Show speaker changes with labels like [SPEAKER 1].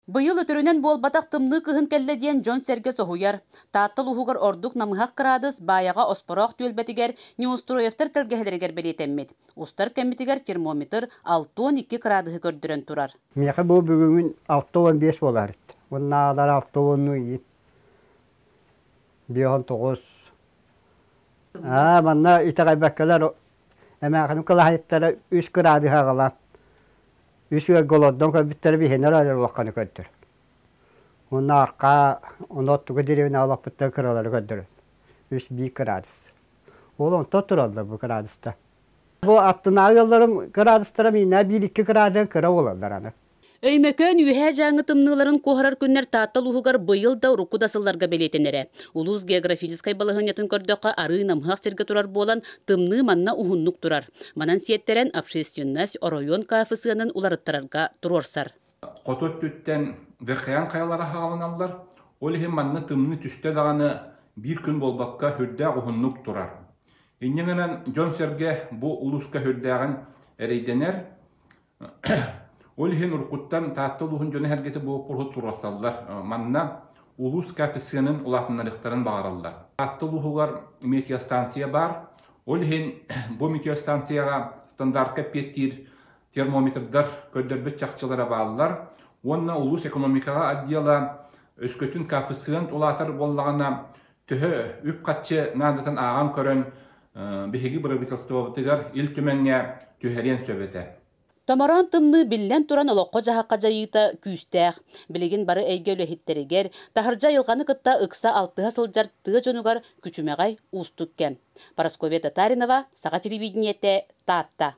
[SPEAKER 1] Быйыл өтөрүнэн буолбатах тымныы кыһын кэллэ диэн дьон-сэргэ соһуйар. Таатта улууһугар ордук намыһах кыраадыс Баайаҕа Оспороох түөлбэтигэр Неустроевтар тэлгэһэлэригэр бэлиэтэммит. Устар кэммитигэр термометр 62 кыраадыһы көрдөрөн турар.
[SPEAKER 2] Миэхэ бу бүгүҥүн 65 буолар. Уоннааҕылар 60 ыйыт. 59. Аа, манна итэҕэйбэккэлэр эмээхиним кылаһыттара үс кыраадыһы аҕалан үс ыалга олордон көрбүттэрэ биһиэнэ эрэ улаханы көрдөр. Уонна аркаа ону оттуга деревня олохпуттан кыралары көрдөрөр. Үс биир кыраадыс. Ол онтон тураллар бу кыраадыста. Бу аттынааҕы ыалларым кыраадыстара миинэ биир-икки кыраадыан кыра буолаллар аны.
[SPEAKER 1] Өймөкөөн Үөһээ Дьааҥы тымныыларын куоһарар күннэр Таатта улууһугар быйыл да урукку да сылларга бэлиэтэнэрэ. Улуус географическай балаһыанньатын көрдөххө, арыы намыһах сиргэ турар буолан, тымныы манна уһуннук турар. Манан сиэттэрэн общественность оройуон коэффициенын уларыттарарга туруорсар.
[SPEAKER 3] Хоту өттүттэн Верхоян хайалара хааланаллар. Ол иһин манна тымныы түстэ даҕаны биир күн буолбакка сүрдээх уһуннук турар. Инньэ гынан дьон-сэргэ бу улууска сүрдээҕин эрэйдэнэр. Ол иһин уруккуттан Таатта улууһун дьоно-сэргэтэ бу боппуруоһу туруорсаллар. Манна улуус коэффициенын улаатыннарыахтарын баҕараллар. Таатта улууһугар метеостанция баар. Ол иһин бу метеостанцияҕа стандартка эппиэттиир термометрдар көрдөрбүт чахчылара бааллар. Уонна улуус экономикаҕа отдела өскөтүн коэффициент улаатар буоллаҕына, төһө үп-харчы наадатын ааҕан көрөн, биһиги бырабыыталыстыбабытыгар Ил Түмэҥҥэ түһэриэн сөп этэ.
[SPEAKER 1] Томороон тымныы биллэн туран олоххо-дьаһахха дьайыыта күүстээх. Билигин бары эйгэ үлэһиттэригэр, таһырдьа айылҕаны кытта ыкса алтыһа сылдьар тыа дьонугар күчүмэҕэй уустук кэм. Парасковья Татаринова, Саха телевидениетэ, Таатта.